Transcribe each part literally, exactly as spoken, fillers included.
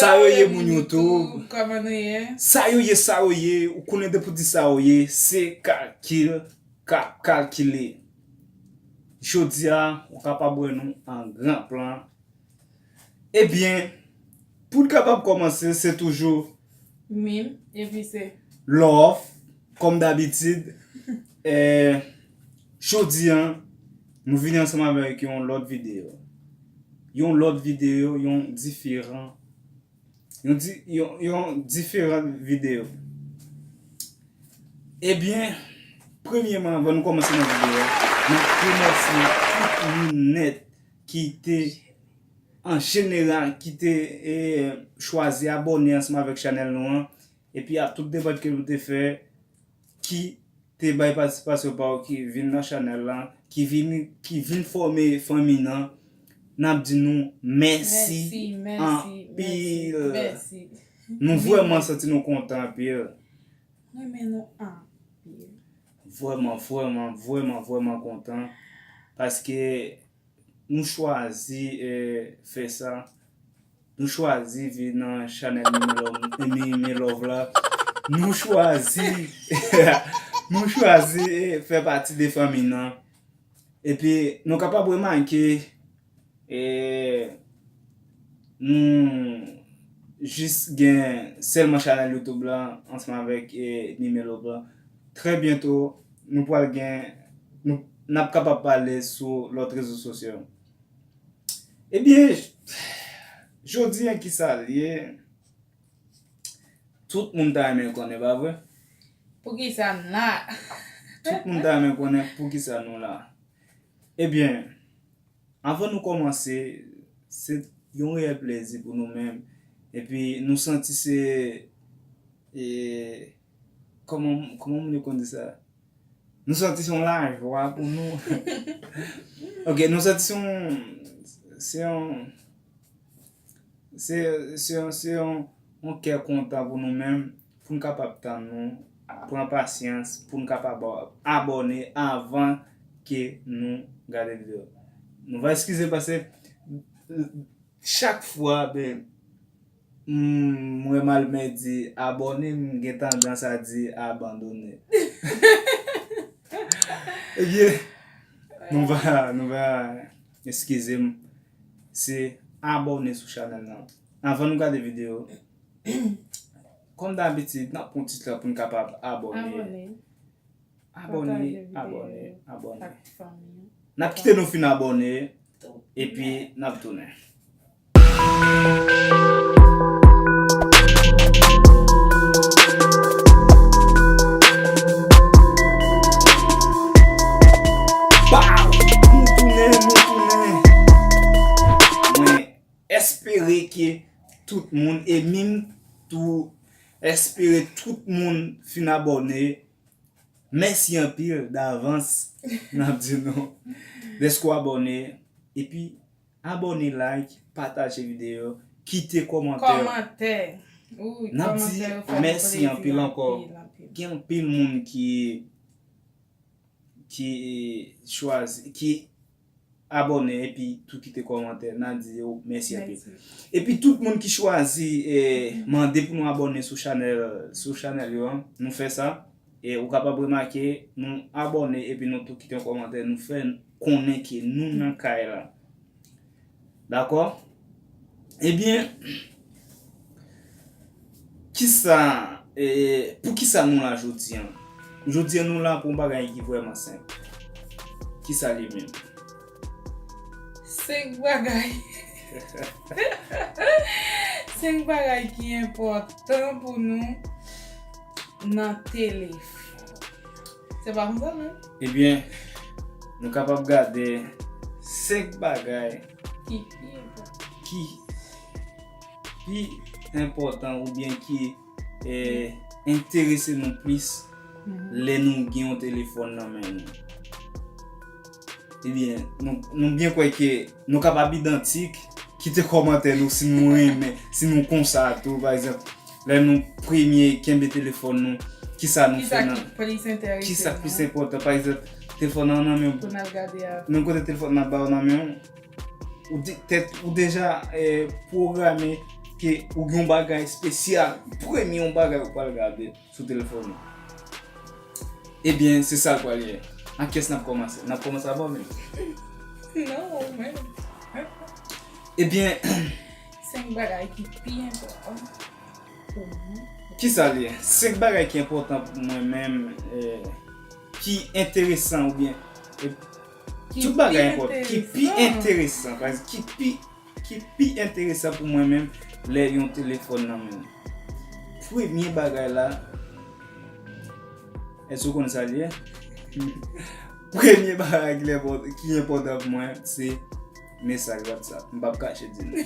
Sa yo ye, moun YouTube? Kòman nou ye? Sa yo ye, sa yo ye, ou konnen depi w di sa yo ye, se kalkil k ap kalkile. Jodi a, ou kapab wè nou an gran plan. Ebyen, pou n kapab kòmanse, se toujou Mim, epi se love, kòm dabitid. Eh, jodi a, nou vini ansanm avèk yon lòt videyo. Yon lòt videyo, yon diferan, yon di-, yon, yon diferan videyo. Ebyen, premyèman, anvan nou kòmanse nan videyo a, n ap remèsye tout moun nèt ki te, an jeneral, ki te, eh, chwazi abòne ansanm avèk chanèl nou an. Epi a tout demande ke nou te fè, ki te bay patisipasyon pa yo, ki vin nan chanèl la, ki vin, ki vin fòme fanmi nan, n ap di nou mèsi, mèsi, mèsi, anpil. Mèsi. Nou vrèman santi nou kontan anpil. Renmen nou anpil. Vrèman, vrèman, vrèman, vrèman kontan. Paske nou chwazi, eh, fè sa. Nou chwazi vin nan chanèl Mimi Love, Mimi Love la. Nou chwazi, nou chwazi, eh, fè pati de fanmi nan. Epi, nou kapab remake, eh, nou jis gen sèlman chanèl YouTube la ansanm avèk, eh, Mimi Love la. Trè byento, nou pral gen, nou, n ap kapab pale sou lòt rezo sosyo. Ebyen, jodi a, kisa l ye? Tout moun ta renmen konnen, pa vre? Poukisa n la? Tout moun ta renmen konnen poukisa nou la. Ebyen, anvan nou kòmanse, se yon reyèl plezi pou nou menm. Epi nou santi se, e, kòman, kòman moun yo konn di sa? Nou santi se yon lajwa pou nou. Ok, nou santi se yon, se yon, se, se yon, se yon, yon kè kontan pou nou menm, pou n kapab tann nou, pran pasyans, pou n kapab abòne avan ke nou gade videyo. Nou va eskize paske chak fwa, ben, m, m wè Malmè di abòne, m gen tandans a di abandone. Ebyen, nou va, nou va eskize m. Se abòne sou chanèl nan. Anvan nou gade videyo, kòm dabitid, n ap pran ti tan pou n kapab abòne. Abòne. Abòne, pataje videyo abòne, abòne ak fanmi w. N ap kite nou fin abòne, epi n ap tounen. Pow! Nou tounen, nou tounen. Mwen espere ke tout moun, e mim tou, espere tout moun fin abòne. Mèsi anpil davans, n ap di nou, dèske w abòne. Epi, abòne, like, pataje videyo, kite kòmantè. Kòmantè. Wi, kòmantè yo fè nou plezi anpil ankò. Gen anpil moun ki, ki chwazi, ki abòne epi tou kite kòmantè, n a di yo mèsi anpil. Mèsi. Epi tout moun ki chwazi, eh, mande pou nou abòne sou chanèl, sou chanèl yo an, nou fè sa. E ou kapab remake, nou abòne epi nou tou kite yon kòmantè, nou fè konnen ke nou nan kay la. Dakò? Ebyen, kisa, eh, pou kisa nou la jodi a? Jodi a nou la pou yon bagay ki vrèman senp. Kisa li menm? Senk bagay. Senk bagay ki enpòtan pou nou nan telefòn. Se pa konsa menm? Ebyen, nou kapab gade senk bagay ki pi enpòtan, ki pi enpòtan oubyen ki, eh, enterese nou plis lè nou gen yon telefòn nan men nou. Ebyen, nou, nou byen kwè ke nou kapab idantik. Kite kòmantè nou si nou renmen, si nou konsa tou, pa egzanp, lè nou premye kenbe telefòn nou, kisa nou fè nan, kisa ki plis enpòtan, pa egzanp, telefòn nan nan men w, menm kote telefòn nan ba w nan men w, ou de-, tèt ou deja, eh, pwograme ke ou gen yon bagay espesyal, premye yon bagay ou pral gade sou telefòn ou. Ebyen, se sa l pral ye. Ak kiyès n ap kòmanse? N ap kòmanse avè w menm? Non, ou menm. Ebyen, senk bagay ki pi enpòtan pou mwen. Kisa l ye? Senk bagay ki enpòtan pou mwen menm, eh, ki enteresan oubyen, eh, tout bagay enpòtan, ki pi enteresan, pa egzanp, ki pi, ki pi enteresan pou mwen menm lè yon telefòn nan men m. Premye bagay la, èske w konn sa l ye? Premye bagay ki enpòtan, ki enpòtan pou mwen, se mesaj WhatsApp. M p ap kache di nou.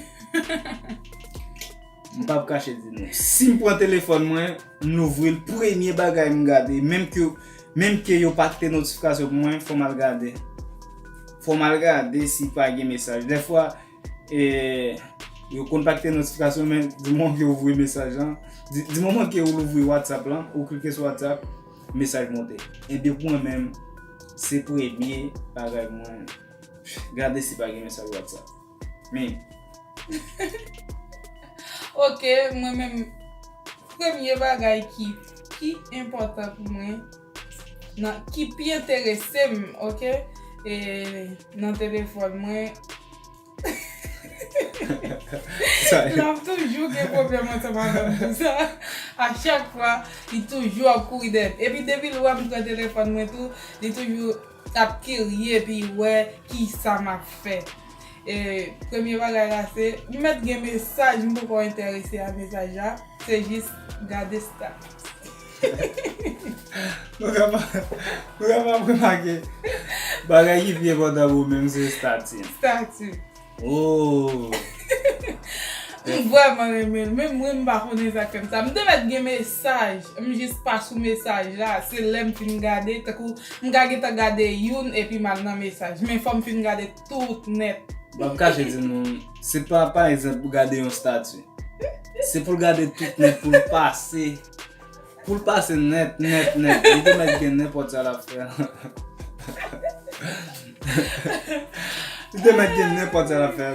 M p ap kache di nou. Si m pran telefòn mwen, m louvri l, premye bagay m gade, menm ke, menm ke yo pa kite notifikasyon pou mwen, fò m al gade. Fò m al gade si pa gen mesaj. Dèfwa, e, yo konn pa kite notifikasyon, men di moman ke w ouvri mesaj lan, di, di moman ke w louvri WhatsApp lan, ou klike sou WhatsApp, mesaj monte. Ebyen, pou mwen menm, se premye bagay mwen gade si pa gen mesaj WhatsApp. Men. Ok, mwen menm, premye bagay ki, ki enpòtan pou mwen, nan, ki pi enterese m, ok, e, nan telefòn mwen, sa l ap toujou gen pwoblèm ansanm avè m pou sa. A chak fwa, li toujou ap kouri dèyè m. Epi depi l wè m pran telefòn mwen tou, li toujou ap kirye epi wè kisa m ap fè. E, premye bagay la se, m mèt gen mesaj, m poko enterese a mesaj la, se jis gade status. Nou kapab, nou kapab remake bagay ki pi enpòtan pou ou menm se status. Status. Oh! M vrèman renmen l. Menm mwen, m pa konnen sa k fè m sa. M te mèt gen mesaj. M jis pa sou mesaj la. Se lè m fin gade, tankou m ka gentan gade youn epi m al nan mesaj. Men fò m fin gade tout nèt. M p ap kache di nou, se pa, pa egzanp, pou gade yon stati. Se pou l gade tout nèt, pou l pase. Pou l pase nèt, nèt, nèt. Li te mèt gen nenpòt sa l ap fè. Li te mèt gen nenpòt sa l ap fè.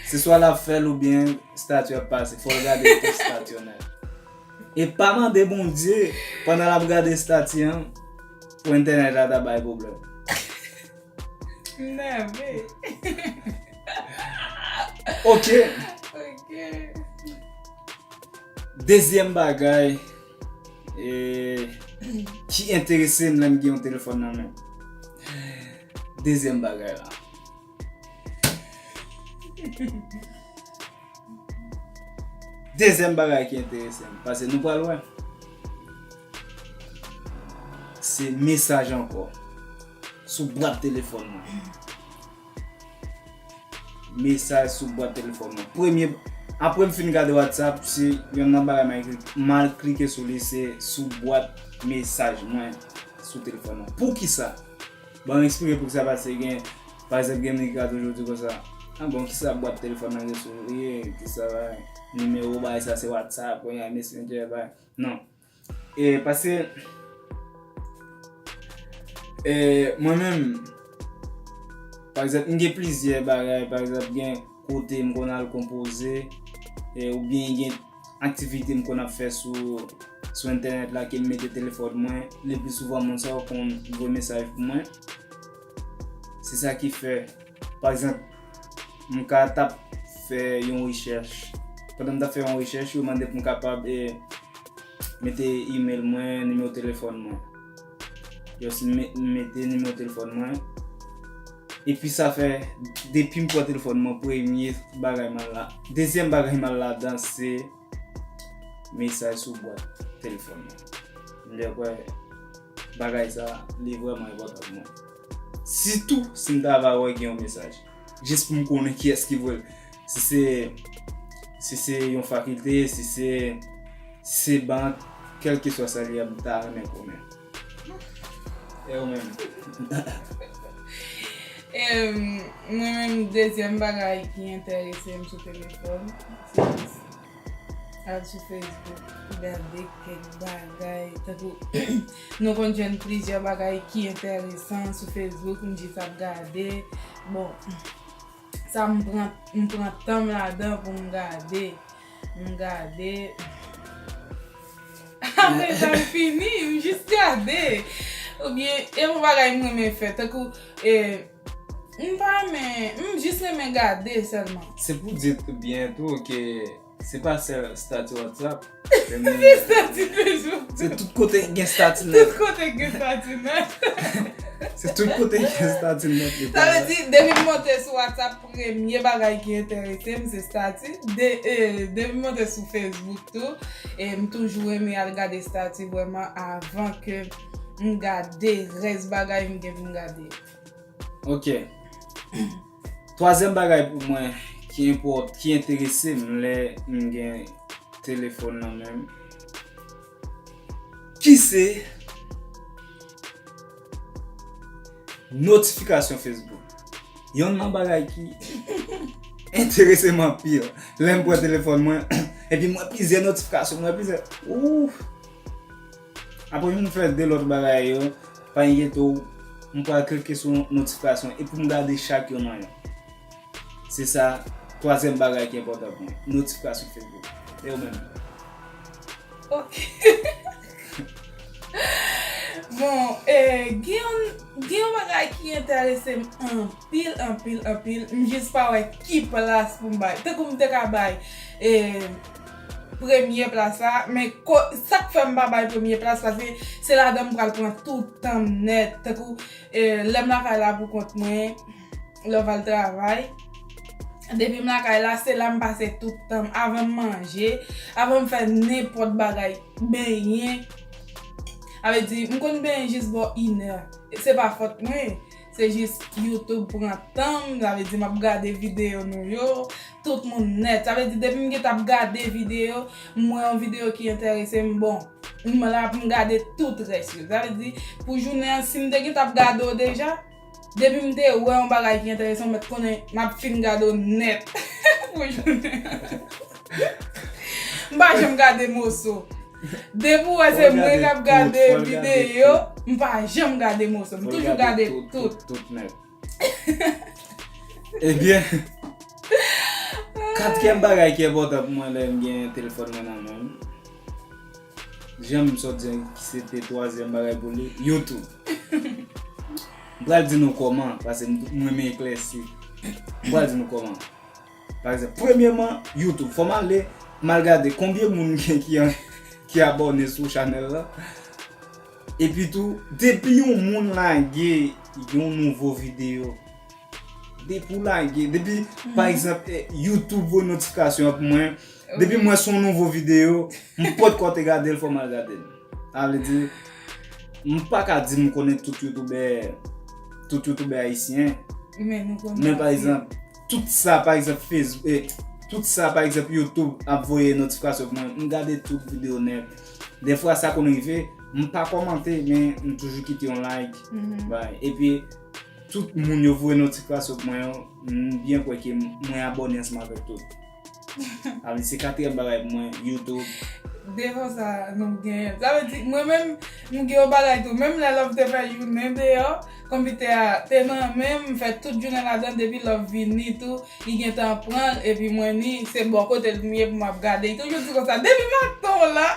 Se swa l ap fè l oubyen stati ap pase. Fò l gade tout stati yo nèt. E pa mande Bondye, pandan l ap gade stati an, pou entènèt la ta bay pwoblèm. M nève. Ok. Ok. Dezyèm bagay, e, ki enterese m lè m gen yon telefòn nan men m. Dezyèm bagay la. Dezyèm bagay ki enterese m, paske nou pral wè, se mesaj ankò sou bwat telefòn mwen. Mesaj sou bwat telefòn mwen. Premye, apre m fin gade WhatsApp, se yonn nan bagay m al kli-, m al klike sou li, se sou bwat mesaj mwen sou telefòn mwen. Poukisa? Ban m eksplike poukisa, paske gen, pa egzanp, gen moun ki ka toujou di konsa, "Ah bon, kisa bwat telefòn nan gen sou li, kisa bagay, nimewo bagay sa se WhatsApp, kounye a Messenger, bagay." Non. E, paske, e, mwen menm, pa egzanp, m gen plizyè bagay, pa egzanp, gen kote m konn al konpoze, e, oubyen gen aktivite m konn ap fè sou, sou entènèt la ke m mete telefòn mwen. Le pli souvan, moun sa yo konn voye mesaj pou mwen. Se sa ki fè, pa egzanp, m ka t ap fè yon rechèch. Pandan m t ap fè yon rechèch, yo mande pou m kapab, e, mete email mwen, nimewo telefòn mwen. Yo si m me-, m mete nimewo telefòn mwen. Epi sa fè, depi m pran telefòn mwen, premye bagay m al la. Dezyèm bagay m al ladan, se mesaj sou bwat telefòn mwen. M te kwè bagay sa, li vrèman enpòtan pou mwen. Sitou, si m ta va wè gen yon mesaj. Jis pou m konnen kiyès ki voye l. Si se, si se yon fakilte, si se, si se bank, kèlkeswa sa li ye, m ta renmen konnen. E ou menm? Em, mwen menm, dezyèm bagay ki enterese m sou telefòn, se jis al sou Facebook, gade kèk bagay. Tankou, nou konn jwenn plizyè bagay ki enteresan sou Facebook, m jis ap gade. Bon, sa m pran, m pran tan m ladan pou m gade. M gade. Apre sa, m fini, m jis gade. Oubyen, e yon bagay m renmen fè. Tankou, e, m pa renmen, m jis renmen gade sèlman. Se pou di byen tou ke se pa sèl estati WhatsApp. Se estati Facebook tou. Se tout kote gen estati nèt. Tout kote gen estati nèt. Se tout kote gen estati nèt. Sa vle di, depi m monte sou WhatsApp, premye bagay ki enterese m, se estati. De, e, depi m monte sou Facebook tou, e, m toujou renmen al gade estati vrèman avan ke m gade rès bagay m gen pou m gade. Ok. Twazyèm bagay pou mwen ki enpòt, ki enterese m lè m gen telefòn nan men m, ki se notifikasyon Facebook. Yonn nan bagay ki enterese m anpil lè m pran telefòn mwen, epi m wè plizyè notifikasyon, m wè plizyè, ouf. Apre m fè de lòt bagay yo, pa enkyete w, m pral klike sou notifikasyon epi m gade chak youn nan yo. Se sa, twazyèm bagay ki enpòtan pou mwen, notifikasyon Facebook. E ou menm? Ok. Bon, e, gen yon, gen yon bagay ki enterese m anpil, anpil, anpil. M jis pa wè ki plas pou m bay. Tankou m te ka bay, e, premye plas la, men ko-, sa k fè m pa bay premye plas, paske se ladan m pral pran tout tan m nèt. Tankou, e, lè m lakay la pou kont mwen, lè m al travay, depi m lakay la, se la m pase tout tan m. Avan m manje, avan m fè nenpòt bagay, benyen. Sa vle di, m konn benyen jis bò inè. Se pa fòt mwen. Se jis YouTube pran tan m, sa vle di m ap gade videyo nou yo, tout moun nèt. Sa vle di depi m gentan ap gade videyo, m wè yon videyo ki enterese m, bon, m la pou m gade tout rès yo. Sa vle di pou jounen an, si m te gentan ap gade w deja, depi m te wè yon bagay ki enterese m, mèt konnen m ap fin gade w nèt pou jounen an. M pa janm gade moso. Depi w wè se mwen k ap gade videyo, m pa janm gade moso. M toujou gade tout. Tout, tout nèt. Ebyen, katriyèm bagay ki enpòtan pou mwen lè m gen telefòn mwen nan men m, jan m sot di an, ki se te twazyèm bagay pou li, YouTube. M pral di nou kòman, paske m, m renmen eklèsi. M pral di nou kòman. Pa egzanp, premyèman, YouTube. Fò m ale, m al gade konbyen moun gen ki, ki abòne sou chanèl la. Epi tou, depi yon moun lage yon nouvo videyo, depi w lage, depi, pa egzanp, eh, YouTube voye notifikasyon an pou mwen, depi m wè se yon nouvo videyo, m potko te gade l, fò m al gade l. Sa vle di, m pa ka di m konnen tout youtubè, tout youtubè ayisyen. Men nou konnen. Men pa egzanp, tout sa, pa egzap, Facebook, eh, tout sa, pa egzap, YouTube ap voye notifikasyon pou mwen. M gade tout videyo nèt. Defwa, sa konn rive, m pa kòmante, men m toujou kite yon like. Bay. Epi, tout moun yo voye notifikasyon pou mwen yo, m byen kwè ke m, mwen abòne ansanm avèk tout. Sa vle di se katriyèm bagay pou mwen, YouTube. Defo sa nou genyen. Sa vle di, mwen menm, m gen yon bagay tou. Menm lè Love te fè jounen deyò, konpitè a te nan men m, m fè tout jounen ladan, depi Love vini tou, li gentan pran l, epi mwen ni, se bò kote l m ye pou m ap gade. Li toujou di konsa, depi maten w la,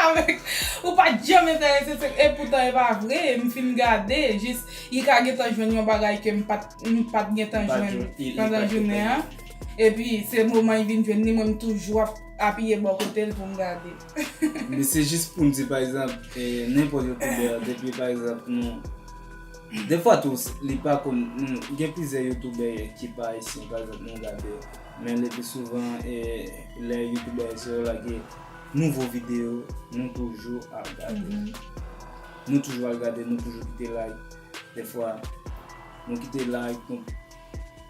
avèk, ou pa t janm enterese, se, e poutan e pa vre, m fin gade, jis, li ka gentan jwenn yon bagay ke m pa t, m pa t gentan jwenn pandan jounen an. Epi, se moman li vin jwenn li, mwen m toujou ap apiye bò kote l pou m gade. Men se jis pou m di, pa egzanp, e, nenpòt youtubè, depi, pa egzanp, nou, defwa tou, s-, li pa konn, nou, gen plizyè youtubè ki pa ayisyen, pa egzanp, nou gade, men le pi souvan, e, lè youtubè ayisyen yo lage nouvo videyo, nou toujou al gade. Nou toujou al gade, nou toujou kite like. Defwa, nou kite like, nou,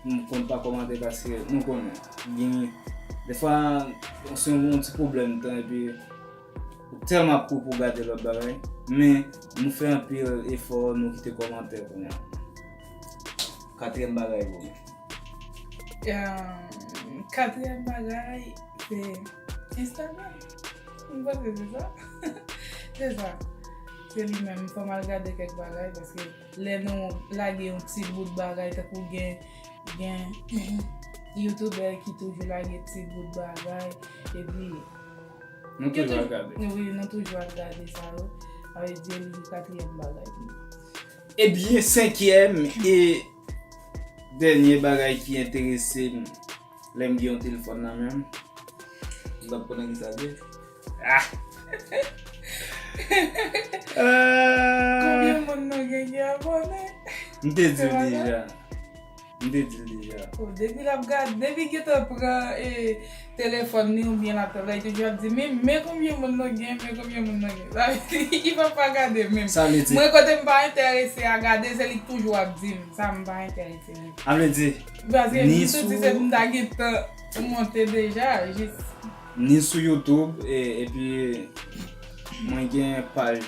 nou konn pa kòmante paske nou konnen. Gen, defwa, se yon, yon ti pwoblèm tan, epi ou tèlman ap kouri pou gade lòt bagay, men nou fè anpil efò, nou kite kòmantè kounye a. Katriyèm bagay pou mwen. Ahn, katriyèm bagay, se Instagram. M panse se sa. Se sa. Se li menm. Fò m al gade kèk bagay, paske lè nou lage yon ti bout bagay, tankou gen, gen, youtubè ki toujou lage ti bout bagay, epi Nou toujou ap gade. Wi, nou toujou ap gade sa yo. Sa vle di li katriyèm bagay. Ebyen, senkyèm e dènye bagay ki enterese m lè m gen yon telefòn nan men m. M p ap konnen ki sa vle. Ah! Konbyen moun nou gen ki abòne? M te di w deja. M te di l deja. Oh, depi l ap gade, depi gentan pran e, telefòn li oubyen laptop la, li toujou ap di, men, men konbyen moun nou gen, men konbyen moun nou gen. Sa vle di, li pa pa gade menm. Sa vle di. Mwen, kote m pa enterese a gade, se li k toujou ap di m. Sa m pa enterese menm. Sa vle di, paske m santi se m ta gentan monte deja, jis. Ni sou YouTube, e, epi mwen gen paj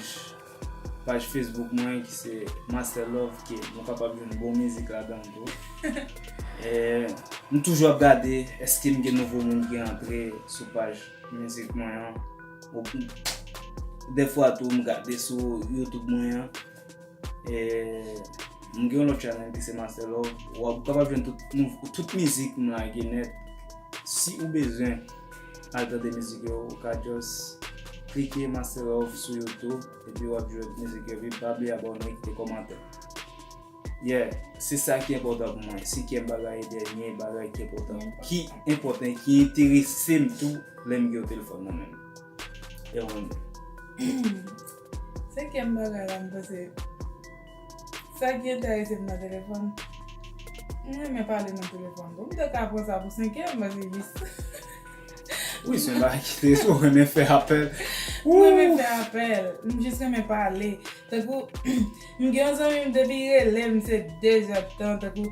paj Facebook mwen ki se Master Love, ke nou kapab jwenn bon mizik ladan l tou. E, m toujou ap gade èske m gen nouvo moun ki rantre sou paj mizik mwen an. Ou, dèfwa tou, m gade sou YouTube mwen an. E, m gen yon lòt channel ki se Master Love. W ap kapab jwenn tout, nou, tout mizik m lage nèt. Si ou bezwen al tande mizik yo, ou ka just klike Master Love sou YouTube, epi w ap jwenn mizik yo, epi pa bliye abòne, kite kòmantè. Yeah, se sa ki enpòtan pou mwen. Senkyèm bagay e dènye bagay ki enpòtan, ki enpòtan, ki enterese m tou lè m gen yon telefòn nan men m. E ou menm? Senkyèm bagay la, m panse, sa ki enterese m nan telefòn, m renmen pale nan telefòn. Bon, m te ka pran sa pou senkyèm, men se jis. Wi, se yon bagay ki enterese w, ou renmen fè apèl. M renmen fè apèl. M jis renmen pale. Tankou, m gen yon zanmi m depi rele m, se de zè tan. Tankou,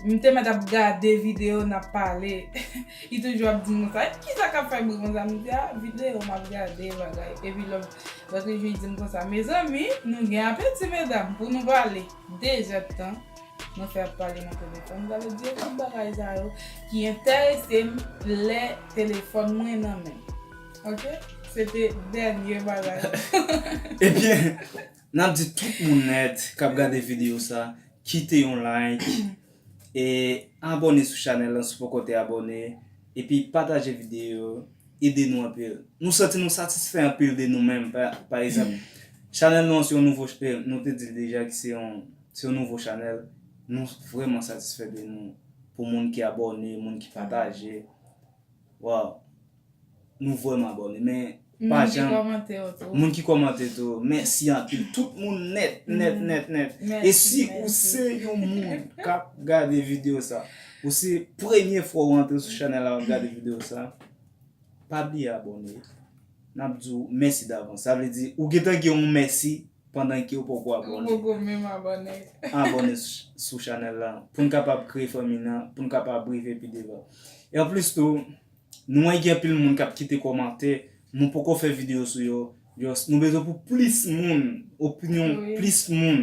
m te mèt ap gade videyo, n ap pale. Li toujou ap di m konsa, "Kisa k ap fè bri konsa?" M di, "A, videyo m ap gade, bagay." Epi lòt, lòt jou, li di m konsa, "Mezanmi, nou gen apeti, medam, pou nou pale." De zè tan, nou fè ap pale nan telefòn. Sa vle di, tout bagay sa yo ki enterese m lè telefòn mwen nan men m. Oke? Se te dènye bagay. Ebyen, n ap di tout moun nèt k ap gade videyo sa, kite yon like, e abòne sou chanèl lan si w poko te abòne, epi pataje videyo yo, ede nou anpil. Nou santi nou satisfè anpil de nou menm. Pa, pa egzanp, chanèl nou an se yon nouvo, eh, nou te di l deja ki se yon, se yon nouvo chanèl. Nou vrèman satisfè de nou. Pou moun ki abòne, moun ki pataje. Waw. Nou vrèman abòne, men pa janm. Moun ki kòmante yo tou. Moun ki kòmante tou. Mèsi anpil. Tout moun nèt, nèt, nèt, nèt. E si ou se yon moun k ap gade videyo sa, ou se premye fwa ou antre sou chanèl la w ap gade videyo sa, pa bliye abòne. N ap di w mèsi davans. Sa vle di, ou gentan gen yon mèsi pandan ke ou poko abòne. Ou poko menm abòne. Abòne sou, sou chanèl la. Pou n kapab kreye fanmi nan, pou n kapab rive pi devan. E anplis tou, nou wè gen anpil moun k ap kite kòmantè, nou poko fè videyo sou yo. Just, nou bezwen pou plis moun, opinyon plis moun.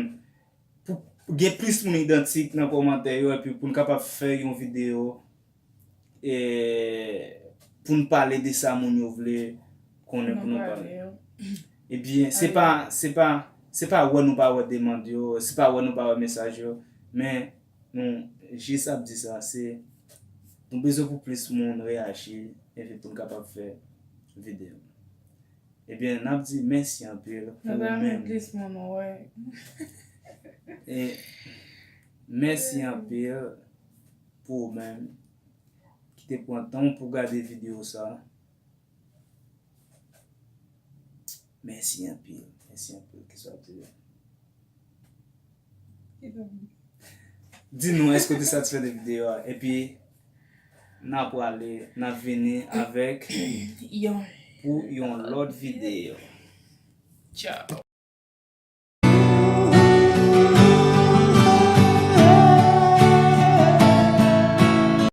Pou gen plis moun idantik nan kòmantè yo, epi pou n kapab fè yon videyo, e, pou n pale de sa moun yo vle konnen pou nou pale. Ebyen, se pa, se pa, se pa wè nou pa wè demann yo, se pa wè nou pa wè mesaj yo, men nou jis ap di sa, se nou bezwen pou plis moun reyaji, epi pou n kapab fè videyo. Ebyen, n ap di mèsi anpil pou ou menm. Nou ta renmen plis moun wè. E mèsi anpil pou ou menm ki te pran tan w pou gade videyo sa. Mèsi anpil. Mèsi anpil. Ki sa w te Di nou, èske w te satisfè de videyo a? Epi, n a prale, n a vini avèk yon, pou yon lòt videyo. Tchaw.